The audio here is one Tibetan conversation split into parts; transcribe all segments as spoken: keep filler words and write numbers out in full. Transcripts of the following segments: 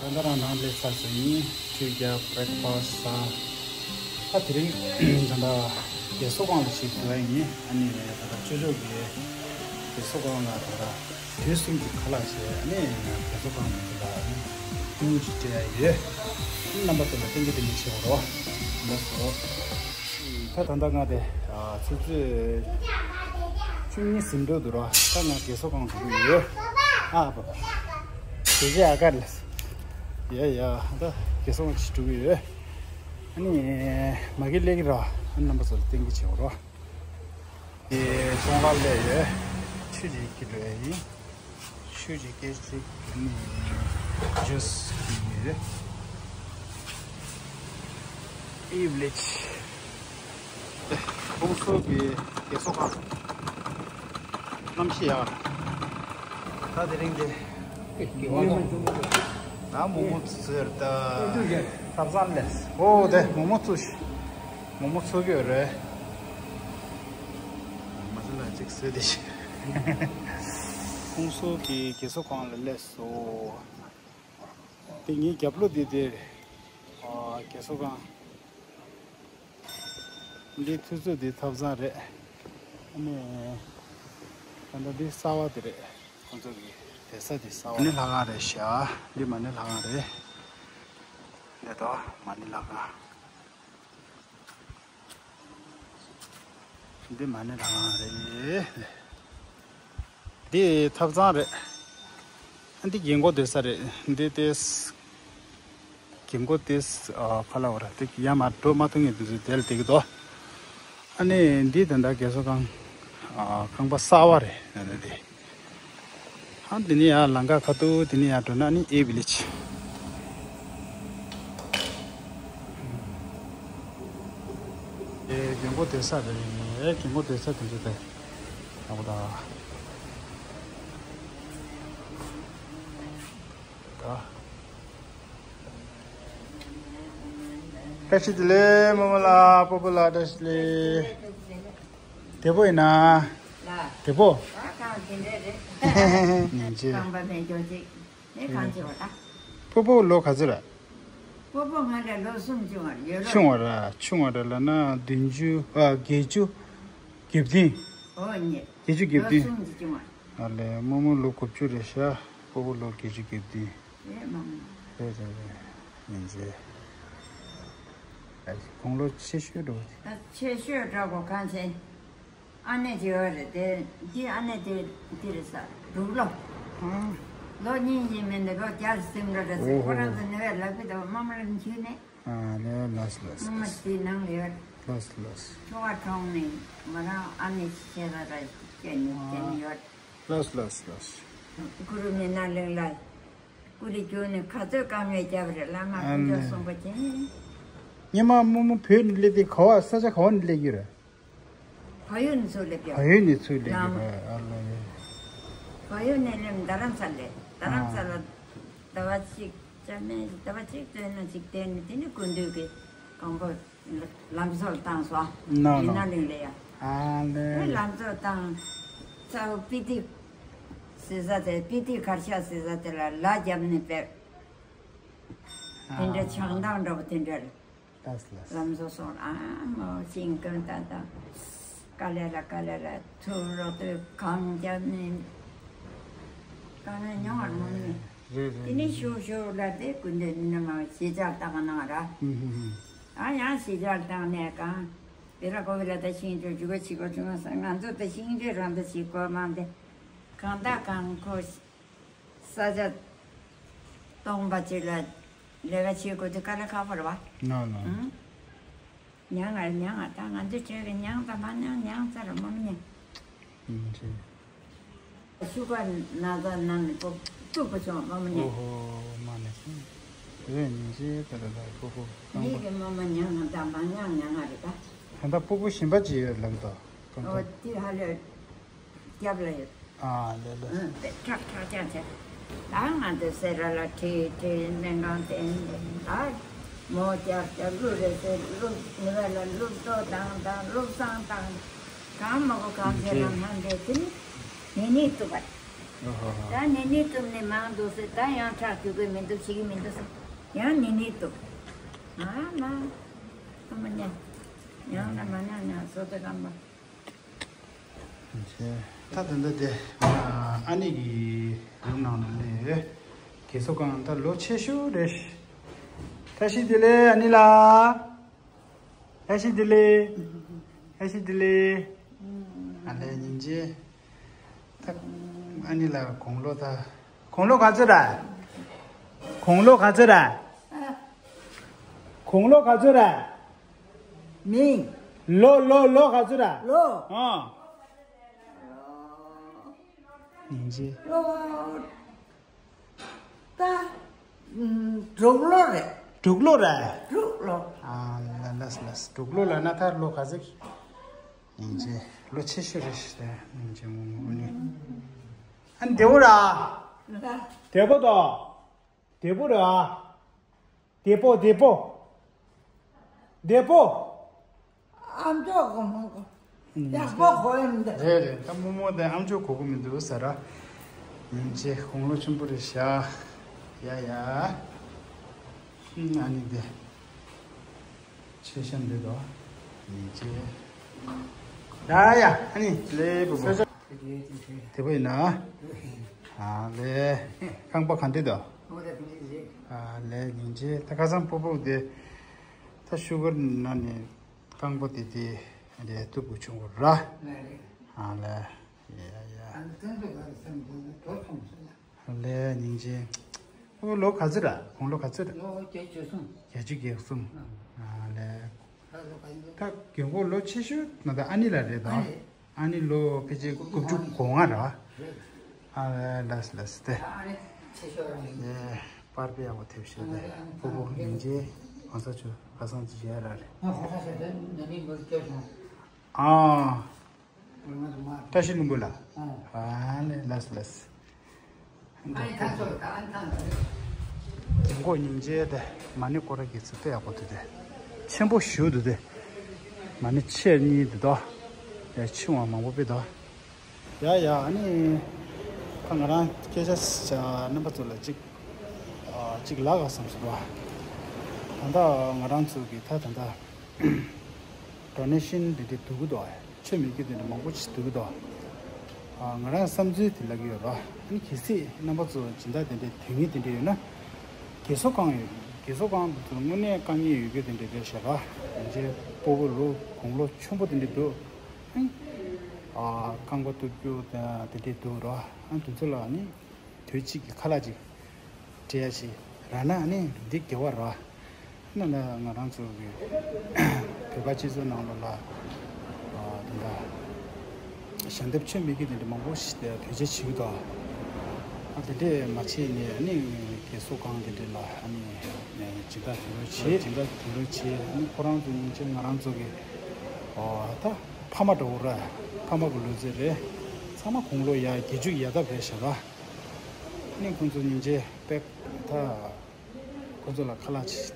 ད་ལྟ་རང་ནང་སླེབས་ཚར་ཟིན། ཆོས་རྒྱག་བྷི་རེག་ཕ་སི་ཟ། ད་དེ་རིང་ད་ལྟ་རྒས་གསོ་ཁང་ལ་ཞིག་འགྲོ་ཡ་ཡིན། ཨ་ནི་ད་ལྟ་ཅོ་ཅོ་གི་རྒས་གསོ་ཁང་ལ་ད་ལྟ་དུས་གསུམ་གྱི་ཁ་ལག་བྱས། ཨ་ནི་རྒས་གསོ་ཁང་གི་ད་ལྟ་ཐུང་ངུ་ཅིག་སྤྲད་ཡ་ཡོད། རྣམ་པ་ཚོ་ལ་བསྟན་རྒྱུ་དེ་འདྲ་བྱེད་དགོས་རོགས། ལགས་སོ། ད་ད་ལྟ་ང་དེ་ཨ་ཆུ་ཚོད་བཅུ་གཉིས་ཟིན་འགྲོ་འདུག་ར། ད་ང་རྒས་གསོ་ཁང་འགྲོ་གི་ཡོད། ཨ་ཨ་པ་པ། དེ་རྗེས་ཨ་ཀར་ལས། ཡ་ཡ། ད་རྒས་གསོ་ཁང་ཅིག་འགྲོ་གི་ཡོད། ཨ་ནི་མ་གི་ལེགས་ར། ཨ་རྣམ་པ་ཚོ་ལ་བསྟན་རྒྱུ་བྱེད་དགོས་རོགས། དེ་ཚོང་ཁང་སླེབས་ཡོད། ཆུ་ཅིག་འཁྱེར་འགྲོ་ཡ་ཡིན། ཆུ་ཅིག་སྐད་ཅིག་ནི་ཇུས་ཡོད། ཨི་བི་ལེ་ཇི། ཁོང་ཚོ་གི་རྒས་གསོ་ཁང་། གནམ་གཤིས་ཡག་རེད། ད་དེ་རིང་དེ། ད་མོག་མོག་ཚོས་ད། ཐབ་ཚང་ལས། ཨོ་དེ་མོག་མོག་ཚོས། མོག་མོག་ཚོས་གི་ཡོད་རེད། མ་ཚོ་ལ་ཅིག་བཟོས་ཏེ་ཤི། ཁོང་ཚོ་གི་རྒས་གསོ་ཁང་ལ་སླེབས་སོང་། དེ་ངའི་རྒྱབ་ལོགས་དེ་དེ། ཨ། རྒས་གསོ་ཁང་། འདི་ཐུག་ཚོད་འདི་ཐབ་ཚང་རེད། ཨ་ནི། ད་ལྟ་འདི་གསར་བ་དེ་རེད། ཁོང་ཚོ་གི་བསྡད་ས་དེ་གསར་བ། མ་ཎི་ལྷ་ཁང་རེད་ཤག་འདི་མ་ཎི་ལྷ་ཁང་རེད། འདི་དོ་མ་ཎི་ལྷ་ཁང་། འདི་མ་ཎི་ལྷ་ཁང་རེད། འདི་ཐབ་ཚང་རེད། འདི་རྒན་གོག་སྡོད་ས་རེད། འདི་ཏེས། རྒན་གོག་ཏེས་ཨ་ཁ་ལ་བ་ར་ཏེ་ཡ་མ་འགྲོ་མ་ཐུབ་ངེས་འདུག་ཟེར་དེ་ལ་བསྡད་ཀྱི་འདུག་ཨ་ནི་འདི་ད་ལྟ་རྒས་གསོ་ཁང་ཨ་ཁང་པ་གསར་བ་རེད་ཨ་ནི་འདི། ཨ་འདི་ནི་ཡ་ལམ་ཁ་ཁ་ཐུག་འདི་ནི་ཡ་འགྲོ་ན་ནི་ཨེ་བི་ལེ་ཇི། ཨེ་རྒན་གོག་སྡོད་ས་རེད། ཨེ་རྒན་གོག་སྡོད་ས་དེ་ཚོ་དེ་ཡག་པོ་ད། ད། བཀྲ་ཤིས་བདེ་ལེགས། རྨོ་མོ་ལགས་སྤོ་བོ་ལགས་བཀྲ་ཤིས་བདེ་ལེགས། བདེ་པོ་ཡིན་ན། ལ། བདེ་པོ། ཨ་གང་དེ་འདྲ་རེད། ཉིན་བྱེད། ཁང་པ་མེད་འཇོག་ཅིག་ནས་གང་བྱེད་བ་ད། སྤོ་བོ་ལོ་ག་ཚོད་རེད། སྤོ་བོ་ང་ལས་ལོ་གསུམ་ཆུང་བ་ཡོད་རོགས། ཆུང་བ་ར་ཆུང་བ་ར་ལབ་ན་བདུན་ཅུ་ཨ་བརྒྱད་ཅུ་གྱ་བདུན། ཨོ་ཉེ། བརྒྱད་ཅུ་གྱ་བདུན། ལོ་གསུམ་གྱི་ཆུང་བ། ཨ་ལས་རྨོ་མོ་ལོ་དགུ་བཅུ་རེད་ཤག་སྤོ་བོ་ལོ་བརྒྱད་ཅུ་གྱ་བདུན། རེད་མ་མོ། རེད་རེད་རེད། ཡིན་ཟེར། དགུང་ལོ་ཆེ་ཤོས་འགྲོ། ད་ཆེ་ཤོས་འགྲོ་གོ་གང་ཆེ། ཨ་ནེ་ཅིག་ཡོད་རེད་དེ་འདི་ཨ་ནེ་དེ་འདི་རེད་ས་དྲུག་ལོ། ཨང་། ལོ་གཉིས་ཡིན་མིན་འདི་ལོ་བརྒྱ་ཟིན་འགྲོ་རེད་ཟེར། ཨོ་ཁོ་རང་ཚོ་ནི་བས་ལབ་ཀྱི་འདུག་རྨོ་མོ་ལ་འཁྱུད་ནས། ཨ་ལས་ལགས་ལགས་རྨོ་མོ་ལགས། དེའི་ནང་ལ་ཡོད། ལགས་ལགས། ཁྱོ་ག་གྲོངས་ནས་མོ་རང་ཨ་ནེ་ཆེ་ས་ར་སྐྱེ་ནས་དེ་ནས་ཡོད། ལགས་ལགས་ལགས། གུ་རུ་མི་ནག་གླིང་ལ། ཀུ་རེ་རྒྱུག་ནས་ག་ཚོད་དཀའ་ངལ་བརྒྱབ་རེད་བླ་མ་ཨ་དཀོན་མཆོག་ནེ། གསུངས་པ་བྱས་ནས། སྔོན་མ་རྨོ་མོ་བོད་ནས་སླེབས་དུས་ག་བ་ས་ཆ་ག་བ་ནས་སླེབས་ཀྱི་རེད། བལ་ཡུལ་ནས་ཚུར་སླེབས་ཀྱི་བལ་ཡུལ་ནས་ཚུར་སླེབས་ཀྱི་ལམ། རེད་ཨ་ལ་ཡེ། བལ་ཡུལ་ནས་སླེབས་རྡ་རམ་ས་ལ་སླེབས། རྡ་རམ་ས་ལ་ཟླ་བ་གཅིག་ཙམ་མིན་ཟླ་བ་གཅིག་ཙམ་ན་གཅིག་བསྡད་ནས་དེ་ནས་སྐུ་མདུན་གྱི་སྒམ་པོ་ལམ་བཟོ་བཏང་སོང་། ནོ་མི་ནག་གླིང་ལ་ཡ། ཨ་ལེ། ལམ་བཟོ་བཏང་། ཚ་བོ་པི་ཏི་ཟེར་ས་དེ་པི་ཏི་གར་ཤག་ཟེར་ས་དེ་ལ་ལ་བརྒྱབ་ནས་ཕེབས། དེ་འདྲ་ཆགས་སྡང་འདྲ་པོ་དེ་འདྲ་རེད། ལགས་ལགས། ལམ་བཟོ་སོང་ཨ་མོ་ཤིང་ཀུན་ད་ད། དཀའ་ལས་ལ་དཀའ་ལས་ལ་ཚུར་རོགས་དུས་གང་བརྒྱབ་ནས། དཀའ་ངལ་མྱོང་བར་མོ་ནས། རེད་རེད། དེ་ནས་ཤུགས་ཤུགས་ལ་དེ་སྐུ་མདུན་ནི་མ་གཞིས་ཆགས་བཏང་གནང་ར། ཨ་ཡང་གཞིས་ཆགས་བཏང་ནས་གང་། དེ་ལ་ཀོ་བི་ལ་ད་ཤིང་ཆུ་ཇུ་ག་ཆི་གོ་ཆུང་ས་ང་ཚོ་ད་ཤིང་ཆུ་རང་ད་ཆི་གོ་མང་དེ། གང་ད་གང་ཁོ། ས་ཆ་སྟོང་པ་ཅིག་ལ་ལས་ཀ་བྱེད་དགོས་དུས་དཀའ་ལས་ཁག་པོ་རེད་བ། ནོ་ནོ། ཨང་། མྱང་ང་མྱང་ང་ད་ང་ཚོའི་གྲས་ཀྱི་མྱང་དང་མ་མྱང་མྱང་ཚར་རེད་མོ་མི་ཉན། ཨིན་ཅི། ཤུ་ག་ན་ཚ་ནང་ནས་ཕོ་སྟུག་པོ་བྱུང་མོ་མི་ཉན། ཨོ་ཧོ་མ་ནས་སོང་། རེད་ཉིན་ཅི་ད་ད་ད་ཕོ་ཕོ་ཁང་པ། ངེད་ཀྱི་མོ་མ་མྱང་ང་དང་མ་མྱང་མྱང་ང་རེད་ད། ད་ད་ཕོ་ཕོ་ཞིམ་པ་ཅི་ཡོད་ལབ་ད་ཁང་པ། ཨོ་དེ་ཧ་ལས། རྒྱབ་ལ་ཡོད། ཨ་ལེ་ལེ། ཨ་ཁྲག་ཁྲག་ཅན་ཆེ། ད་ང་ཚོ་སེ་ར་ལ་ཁྲིད་ཁྲིད་སྨན་ཁང་བསྟན་ཏེ་ད་མོ་རྒྱབ་རྒྱབ་གླུ་རེ་ཟེར་གླུ་ནི་བ་ལ་གླུ་གཏོ་དང་དང་གླུ་བསང་དང་གང་མ་གོ་གང་ཚེ་རང་ཧན་པའི་དེ་ནི་ནི་ནི་ཏུ་བ། ད་ནི་ནི་བཏུབ་ནི་མང་འདུག་ཟེར། ད་ཡང་ཁྲག་རྒྱུག་གི་མི་འདུག་བྱེད་ཀྱི་མི་འདུག་ཟེར། ཡང་ནི་ནི་བཏུབ། ཨ་མ། ཨ་མ་ཉལ། ཡང་ན་མ་ཉལ་ཉལ་བཟོ་དེ་གམ་པ། ད་ད་ལྟ་དེ་ཨ་ནི་གི་རུམ་ནང་ལ་ནི་དགེ་སོ་གང་ད་ལོ་ཆེ་ཤོས་རེད། བཀྲ་ཤིས་བདེ་ལེགས་ཨ་ནི་ལགས། བཀྲ་ཤིས་བདེ་ལེགས། བཀྲ་ཤིས་བདེ་ལེགས། ཨ་ལས་སྙིང་རྗེ། ད་ཨ་ནི་ལགས་དགུང་ལོ་ད། དགུང་ལོ་ག་ཚོད་རེད། དགུང་ལོ་ག་ཚོད་རེད། དགུང་ལོ་ག་ཚོད་རེད། མིང་། ལོ་ལོ་ལོ་ག་ཚོད་རེད། ལོ། ཨ། སྙིང་རྗེ། ལོ། ད། ཨུམ། དྲུག་ལོ་རེད། དྲུག་ལོ་རེད། དྲུག་ལོ། ཨ་ལ་ལ་ལ། དྲུག་ལོ་ལབ་ན་ད་ལོ་ག་ཚོད། སྙིང་རྗེ། ལོ་ཆེ་ཤོས་རེད་ཤག་ད་སྙིང་རྗེ་མོ་མོ་ནི། ཨ་ནི་བདེ་པོ་ར། ལ། བདེ་པོ་དང་། བདེ་པོ་ར། བདེ་པོ་བདེ་པོ། བདེ་པོ། ཨ་མཆོག་གི་མང་གོ། ཡག་པོ་གོ་ཡིན་འདི། རེད་རེད། ད་རྨོ་མོ་དེ་ཨ་མཆོག་གོ་གི་མི་འདུག་ཟེར་ར། སྙིང་རྗེ། དགུང་ལོ་ཆེན་པོ་རེད་ཤག་ཡ་ཡ། ཨ་ནི་དེ། ཆེ་ཤམ་འདི་དོ། སྙིང་རྗེ། ཡ་ཡ། ཨ་ནི་ལེ་བུ་བུ། དེ་བོ་ཡིན་ན། ཨ་ལེ། རྐང་པ་ག་འདི་དོ། ཨ་ལེ་སྙིང་རྗེ། ད་ཁ་སང་ཕོ་བུ་དེ། ད་ཤུ་གར་ན་ནི། རྐང་པ་དེ་དེ་རེད། སྟུག་པོ་ཆུང་གོ་ར། ཨ་ལེ། ཡ་ཡ། ཨ་ལེ་སྙིང་རྗེ། ཨོ་ལོ་ག་ཚོད་ར། དགུང་ལོ་ག་ཚོད་ར། ལོ་བརྒྱད་ཅུ་གསུམ། བརྒྱད་ཅུ་གྱ་གསུམ། ཨ་ལེ། ད་རྒན་གོག་ལོ་ཆེ་ཤོས་ན་ད་ཨ་ནི་ལགས་རེད་ད། ཨ་ནི་ལོ་ཕལ་ཆེར་དགུ་བཅུ་གོ་ལྔ་ར། ཨ་ལས་ལས་ཏེ། ཨེ། པར་པེ་ཡག་པོ་ཐེབས་ཤེས་ཏེ། ཕོ་བོ་སྙིང་རྗེ། གོང་ས་མཆོག་ཁ་སང་ཅི་བྱས་ར་རེད། ཨ། བཀྲ་ཤིས་ལྷུན་པོ་ལ། ཨ་ལས་ལས་ལས། རྒན་གོག་སྙིང་རྗེ་ཏེ། མ་ཎི་སྐོར་ར་གི་ཚིག་ཏེ་ཡག་པོ་འདུག་ཏེ། ཆེན་པོ་ཞུ་འདུག་ཏེ། མ་ཎི་ཆེ་གཉིས་འདུག་དོ། ཡ་ཆུང་བ་མང་པོ་པེ་དོ། ཡ་ཡ། ཨ་ནི་ད་ང་རང་སྐད་ཆ་རྣམ་པ་ཚོ་ལ་གཅིག་ཨ་གཅིག་ལབ་ག་བསམ་སོང་བ། ད་ལྟ་ང་རང་ཚོ་གི་ད་ད་ལྟ་ཌོ་ནེ་ཤན་དེ་འདྲ་འདུག་གི་འདུག་ཆོས་མེད་རྒྱུ་དེ་འདྲ་མང་པོ་ཞིག་འདུག་གི་འདུག་ཨ་ང་རང་བསམ་ཚུལ་དེ་ལབ་ཀྱི་ཡོད་ར། ཨ་ནི་གལ་སྲིད་རྣམ་པ་ཚོ་སྦྱིན་བདག་དེ་འདྲའི་དོན་ངེས་དེ་འདྲ་ཡོད་ན། དགེ་སོ་གང་ཡོད། དགེ་སོ་གང་དེ་ཚོ་དངོས་གནས་དཀའ་ངལ་ཡོད་རྒྱུ་དེ་འདྲ་རེད་ཤག་ར། ཡང་ཅིན་སྤོ་བོ་ལོ་དགུང་ལོ་ཆེན་པོ་དེ་འདྲ་འདུག་ཨ་རྐང་པ་གཏུབ་རྒྱུ་དེ་དེ་འདྲ་འདུག་ར། ཨ་དེ་ཚོ་ལ་ནི་དུས་གཅིག་གི་ཁ་ལག་ཅིག་སྤྲད་ཡ་ཞིག་རག་ན་ནི་འདི་དགེ་བ་ར། ནི་ལ་ང་རང་ཚོ་གི་བོད་པ་སྤྱི་ཚོགས་ནང་ལོགས་ལ་ཨ་དེ་འདྲ་ཞལ་འདེབས་ཆོས་མེད་ཀྱི་དེ་འདྲ་མང་པོ་ཞིག་དེ་བེད་སྤྱོད་བྱེད་ཀྱི་འདུག་ཨ་དེ་འདྲས་མ་བྱས་ནས་ཨ་ནི་དགེ་སོ་གང་དེ་འདྲས་ལ་ཨ་ནི་སྦྱིན་བདག་དུད་འགྲོ་བྱེད། སྦྱིན་བདག་དུད་འགྲོ་བྱེད། ཨ་ནི་ཁོ་རང་ཚོ་སྙིང་རྗེ། ང་རང་ཚོ་གི་ཨ་ད་ཕ་མ་འདྲ་བོ་ར། ཕ་མ་གི་ལོ་ཚད་རེད། ཚང་མ་དགུང་ལོ་ཡ་བརྒྱད་ཅུ་ཡ་ད་བས་ཤག་ར། ཨ་ནི་ཁོང་ཚོ་སྙིང་རྗེ་དཔེ་ད། ཁོ་ཚོ་ལ་ཁ་ལག་ཅིག་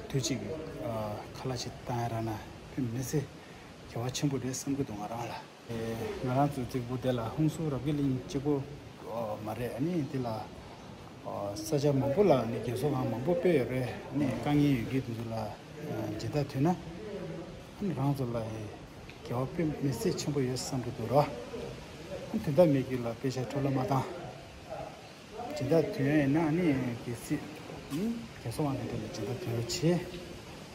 དུས་གཅིག་ཨ་ཁ་ལག་ཅིག་བཏང་ཡ་རག་ན་དཔེ་མི་སྲིད་དགེ་བ་ཆེན་པོ་རེད་བསམ་གྱི་འདུག་ང་རང་ལ། ཨེ་ང་རང་ཚོའི་རྫིག་པོ་དེ་ལ་ཧུན་སུར་རབ་རྒྱས་གླིང་གཅིག་པོ་ཨ་མ་རེད། ཨ་ནི་དེ་ལ་ཨ་ས་ཆ་མང་པོ་ལ་ནི་རྒན་གསོ་ཁང་མང་པོ་སྤོས་ཡོད་རེད། ཨ་ནི་དཀའ་ངལ་ཡོད་མཁན་དེ་ཚོ་ལ་ཨ་སྦྱིན་བདག་ཐོན་ན་ཨ་ནི་རང་ཚོ་ལ་ཨེ་དགེ་བ་དཔེ་མི་སྲིད་ཆེན་པོ་ཡོད་བསམ་གྱི་འདུག་ར། ཨ་ནི་དོན་དག་མེད་རྒྱུ་ལ་དཔེ་ཆ་འཕྲོ་བརླག་མ་བཏང་། སྦྱིན་བདག་ཐོན་ཡིན་ན་ནི་གལ་སྲིད་ནི་རྒན་གསོ་ཁང་དེ་འདྲ་ལ་སྦྱིན་བདག་ཐོན་རོགས་བྱེད།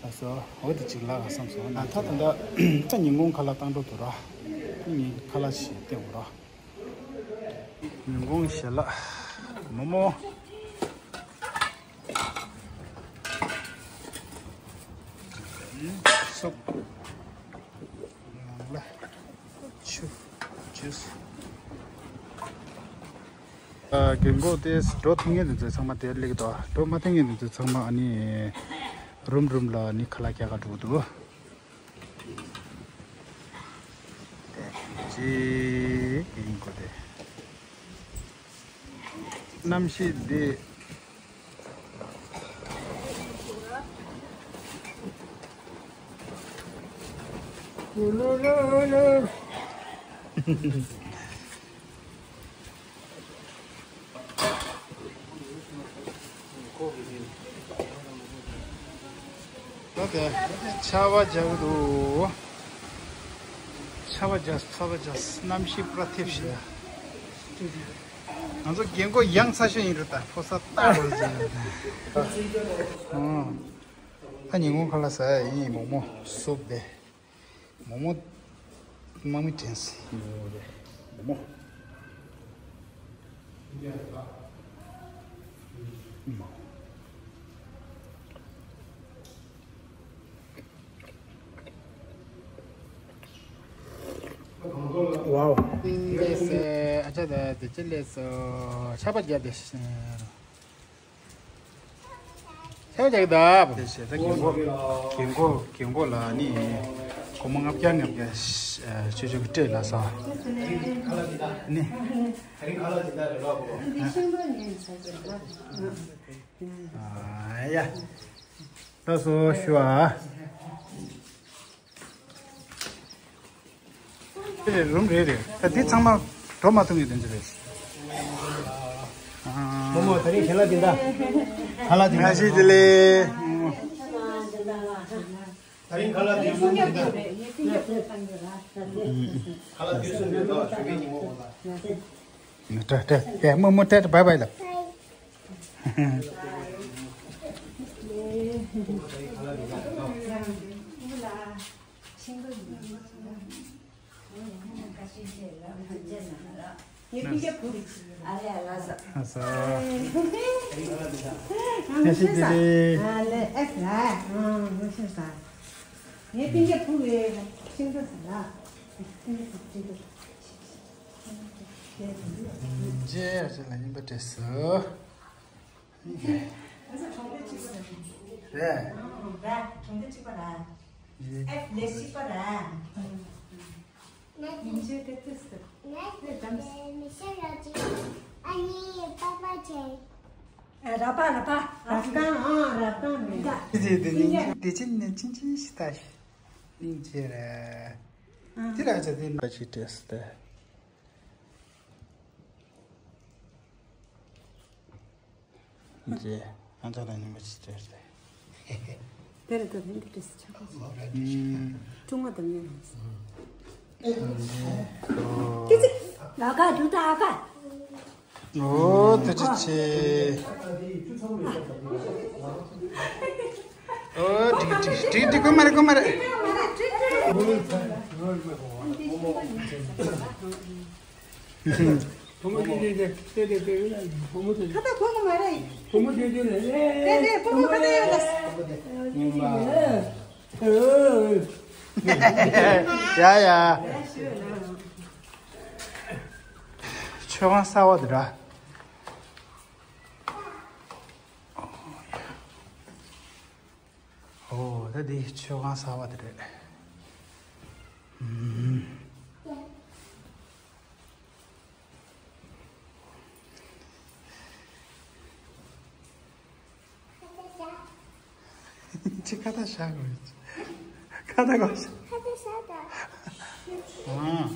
ལགས་སོ། འོ་དེ་གཅིག་ལབ་ག་བསམ་སོང་། ད་ད་ད་ད་ཉིན་གུང་ཁ་ལག་བཏང་འགྲོ་འདུག་ར། ངས་ཁ་ལག་ཞིག་བསྟན་འོང་ར། ཉིན་གུང་ཞལ་ལག་མོག་མོག་སོབ། ནང་ལ་ཆུ་ཇུས། རྒན་གོག་དེ་འགྲོ་ཐུབ་མཁན་དེ་ཚོ་ཚང་མ་དེར་སླེབས་འདུག་འགྲོ་མ་ཐུབ་མཁན་དེ་ཚོ་ཚང་མ་ཨ་ནི་རུམ་རུམ་ལ་ཨ་ནི་ཁ་ལག་རྒྱག་ག་འགྲོ་གི་འདུག་དེ་ཅི་རྒན་གོག་དེ་གནམ་གཤིས་འདི། ཆར་པ་རྒྱག་གི་འདུག་ཆར་པ་རྒྱག་ཆར་པ་རྒྱག་གནམ་གཤིས་པུ་ར་ཐེབས་ཤིག་ང་ཚོ་རྒན་གོག་ཡང་ཚ་ཤོས་ཡིན་རེད་ད་ཕོ་ས་སྟག་རེད་ཟེར། ཨ་ཉིན་གུང་ཁ་ལག་ཟ་ཡ་ཡིན། མོག་མོག་སུབ་དེ། མོག་མོག་དམག་མི་དྲན་སོང་། མོག་མོག་རེད། མོག་མོག་ཝའོ། ལགས་སོ། ཨ་ཅག་ད་དེ་ཅི་ལགས་སོ། ཆར་པ་བརྒྱབ་པས། ཆར་པ་རྒྱག་གི་འདུག་དེ་བྱས་ད་རྒན་གོག་རྒན་གོག་རྒན་གོག་ལ་ནི་སྒོར་མོ་ལྔ་བརྒྱ་ལྔ་བརྒྱ་ཆོས་ཆོས་ཀྱི་སྤྲད་ལ་ས་ནི། ཨ་ཡ། ལགས་སོ་ཞུ་ཨ། དེ་རེད་རུམ་རེད་རེད། ད་འདི་ཚང་མ་འགྲོ་མ་ཐུབ་ངེས་དོན་ཅི་རེད། མོག་མོག་དེ་རིང་ཁ་ལག་འདི་འདྲ། ཁ་ལག་འདི་འདྲ། ང་ཞིག་དེ་ལས། དེ་རིང་ཁ་ལག་འདི་འདྲ། ཁ་ལག་འདི་འདྲ། ཁ་ལག་འདི་འདྲ། ཏྲ་ཏྲ་ཏྲ་མོག་མོག་ཏྲ་ཏྲ་བའི་བའི་ལབ། ངའི་སྤུན་ཀྱག་བུ་རེད། ཨ་ལས་ལ་ས། ལ་ས། ཨ་ལས་ཨེ་ས། ཨ་ལས་ཨེ་ས། ངའི་སྤུན་ཀྱག་བུ་རེད། ཤིང་རྟ་ས་ལ། སྤུན་ཀྱག་བུ་རེད། རྗེས་ཨ་ཅེ་ལ་ཡིན་པ་དྲན་སོ། རེད། རེད། གྲོང་སྡེ་གཅིག་པ་རེད། ཨེ་ལས་གཅིག་པ་རེད། ཡིན་ཆེ་ཏེ་ཏེ་སི་ཏེ། ཏེ་དམ་སི། ཨ་ར་པ་ར་པ། རབ་དང་ཨ་རབ་དང་མི་འདྲ། ཏེ་ཏེ་ཏེ་ནིང་ཏེ་ཅི་ནེ་ཅི་ཅི་ཤི་ཏ་ཤི། ནིང་ཅི་རེད། ཏི་ར་ཅ་ཏི་ན་ཅི་ཏེ་སི་ཏེ། རྗེས་ཨ་ཅག་དང་ཉི་མ་ཅི་སྤྲད་རེད། དེ་རེད་ད་ཧིན་དི་ཏྲེ་སི་ཆགས་པ། ཀྲུང་ཨ་དང་ཉེ་རང་། ཏི་ཙི། ཨ་ཀ་དུ་ད་ཨ་ཀ། ཨོ་ཏི་ཙི་ཆེ། ཨོ་ཏི་ཏི་ཏི་ཏི་ཀོ་མ་རེ་ཀོ་མ་རེ། བུ་མོ་དེ་དེ་དེ་དེ་དེ་བུ་མོ་དེ། ཁ་ཏ་གོ་གི་མ་རེད། བུ་མོ་དེ་དེ་ལ་ལེ། དེ་དེ་བུ་མོ་ཁ་ཏ་ཡོད་ལ། ཡ་ཡ། མཆོད་ཁང་གསར་བ་དེ་འདྲ། ཨོ་ད་འདི་མཆོད་ཁང་གསར་བ་དེ་རེད། ཨུམ། ཅི་ཁ་ཏ་བཞག་དགོས། ཁ་ཏ་གོ་བཞག་ཁ་ཏ་བཞག་ད། ཨ།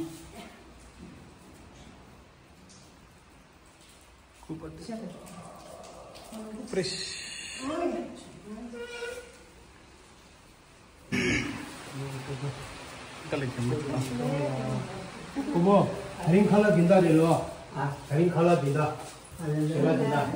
སྐུད་པ་དེ། པྲེཤ། དཀའ་ལས་ཁྱོད་མི་ཐུབ། བུ་མོ། དེ་རིང་ཁ་ལག་འདི་འདྲ་རེད་ལོ། ཨ། དེ་རིང་ཁ་ལག་འདི་འདྲ། ཞལ་ལག་འདི་འདྲ།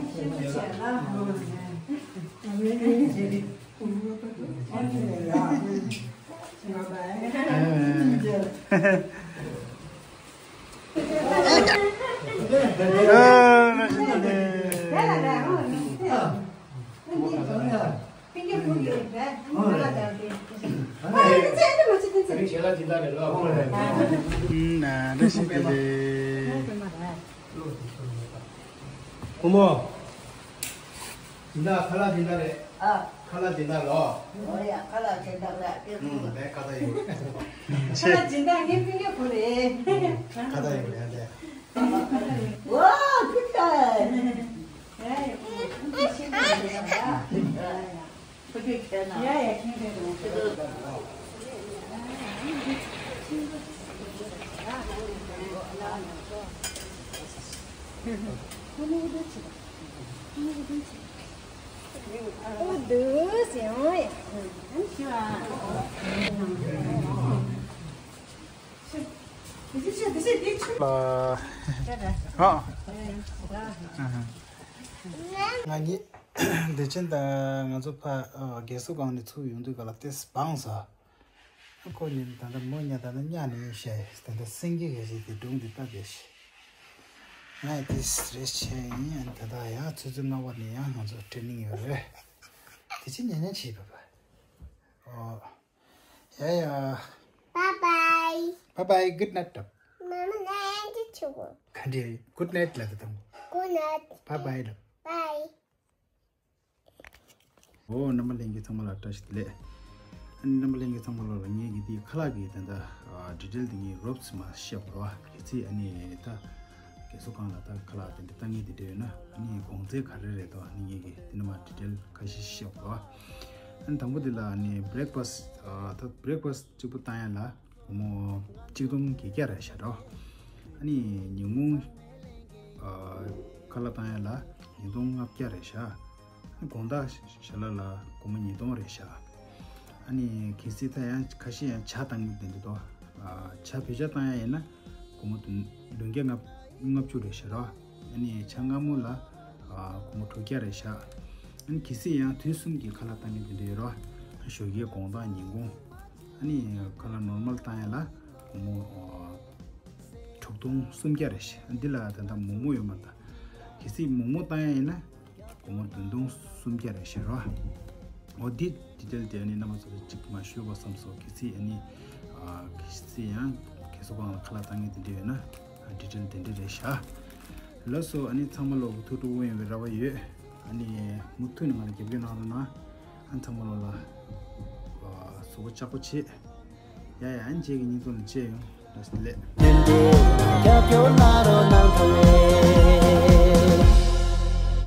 བུ་མོ། འདི་འདྲ་ཁ་ལག་འདི་འདྲ་རེད། ཨ། ཁ་ལག་འདི་འདྲ་ལོ། ཨོ་ཡ་ཁ་ལག་འདི་འདྲ་རེད། ཨུམ་ལས་ཁ་ཏ་ཡོད། ཁ་ལག་འདི་འདྲ་ངའི་སྤུན་ཀྱག་བུ་རེད། ཁ་ཏ་ཡོད་ཡ་ལས། ཝ་ཁུ་ཏ། ཡ་ཡ་ཁུ་ཏ་ཤིན་ཏུ་ཡོད་ཡ། ཡ་ཡ་ཁྱེད་རེད་རུང་། ཨུ་དུ་སི་ཡོང་ཡ། ཨ། ང་གཉིས་བདེ་ཆེན་དང་ང་ཚོ་ཕ་རྒན་གསོ་ཁང་ནས་ཚུར་ཡོང་དུས་ག་ལ་ཏེ་སྤང་ས། ཁོ་གཉིས་ད་ལྟ་མོ་ཉ་ད་ལྟ་ཉ་ནས་ཤེས་ད་ལྟ་སེང་གེ་ག་ཞིག་དེ་སྒྲུང་འདི་ལྟ་བས་ཤེས། ང་ཡི་ཏིས་རེ་ཆེ་ཡིན། ཨ་ནི་ད་ལྟ་ཡང་ཆུ་ཚོད་ལྔ་པ་ནས་ཡང་ང་ཚོ་ཊེ་ནིང་ཡོད་རེད། དེ་ཕྱི་ཉན་ཉན་བྱེད་པ་པ། ཨོ། ཡ་ཡ། Bye bye. Bye bye, good night. Mama, ང་ཡང་ཅི་ཆུ་བོ། ག་འདྲ། Good night ལབ་དང་། Good night. Bye bye ལབ། Bye. ཨོ། རྣམ་པ་ལྷན་རྒྱས་ཚང་མ་ལ་བཀྲ་ཤིས་བདེ་ལེགས། ཨ་ནི་རྣམ་པ་ལྷན་རྒྱས་ཚང་མ་ལོ་ལ་ངེད་ཀྱི་དེའི་ཁ་ལག་གི་དེ་འདྲ་ཨ་ཌི་ཊེལ་དེ་ངས་རོབ་ཙམ་བཤད་དགོས་པ། གལ་སྲིད་ཨ་ནི་ད་རྒན་གསོ་ཁང་ལ་ད་ཁ་ལག་དེ་འདྲ་ལྟ་མཁན་དེ་འདྲ་ཡོད་ན་ཨ་ནི་གོང་ཚད་ག་རེ་རེད་དོ། ཨ་ནི་ངེད་ཀྱི་དེ་འདྲ་མ་ཌི་ཊེལ་ཁ་ཤས་བཤད་དགོས་པ། ཨ་ནི་དང་པོ་དེ་ལ་ཨ་ནི་བྷི་རེག་ཕ་སི་ཊི། ཨ་ད་བྷི་རེག་ཕ་སི་ཊི་གཅིག་པུ་བཏང་ཡ་ལ་སྒོར་མོ་གཅིག་སྟོང་བརྒྱད་བརྒྱ་རེད་ཤག་རོ། ཨ་ནི་ཉིན་གུང་ཨ་ཁ་ལག་བཏང་ཡ་ལ་ཉིས་སྟོང་ལྔ་བརྒྱ་རེད་ཤག། ཨ་ནི་དགོང་དག་ཞལ་ལག་ལ་སྒོར་མོ་ཉིས་སྟོང་རེད་ཤག། ཨ་ནི་གལ་སྲིད་ད་ཡང་ཁ་ཤས་ཡང་ཇ་བཏང་གི་དེ་འདྲ་འདུག། ཨ་ཇ་བོད་ཇ་བཏང་ཡ་ཡིན་ན་སྒོར་མོ་བདུན་བདུན་བརྒྱ་ལྔ་ལྔ་བཅུ་རེད་ཤག་རོ། ཨ་ནི་ཇ་མངར་མོ་ལ་ཨ་སྒོར་མོ་དྲུག་བརྒྱ་རེད་ཤག། ཨ་ནི་གལ་སྲིད་ཡང་དུས་གསུམ་གྱི་ཁ་ལག་བཏང་མཁན་དེ་འདྲ་ཡོད་རོ། ཨ་ཞོགས་ཀས་དགོང་དག་ཉིན་གུང་། ཨ་ནི་ཁ་ལག་ནོར་མལ་བཏང་ཡ་ལ་སྒོར་མོ་ཨ་དྲུག་སྟོང་སུམ་བརྒྱ་རེད་ཤག། འདི་ལ་ད་ལྟ་མོག་མོག་ཡོད་མ་རེད་ད། གལ་སྲིད་མོག་མོག་བཏང་ཡ་ཡིན་ན་སྒོར་མོ་བདུན་སྟོང་སུམ་བརྒྱ་རེད་ཤག་རོ། འོ་འདི་ཌི་ཊེལ་དེ་ཨ་ནི་རྣམ་པ་ཚོ་ལ་གཅིག་མ་ཞུས་པ་བསམ་སོང་། གལ་སྲིད་ཨ་ནི་ཨ་གལ་སྲིད་ཡང་རྒན་གསོ་ཁང་ལ་ཁ་ལག་བཏང་མཁན་དེ་འདྲ་ཡོད་ན་ཌི་ཊེལ་དེ་འདྲ་རེད་ཤག། ལགས་སོ། ཨ་ནི་ཚང་མ་ལོ་གི་ཐུགས་སྤྲོ་བོ་ཡོང་བའི་རེ་བ་ཡོད། ཨ་ནི་མུ་མཐུད་ནས་ང་ལ་རྒྱབ་སྐྱོར་གནང་རོགས་གནང་། ཨ་ནི་ཚང་མ་ལོ་ལ་ཨ་གཟུགས་པོ་ལྕགས་པོ་བྱེད། ཡ་ཡ། ཨ་ནི་རྗེས་ཀྱི་བརྙན་ཐུང་ལ་མཇལ་ཡོང་། བཀྲ་ཤིས་བདེ་ལེགས།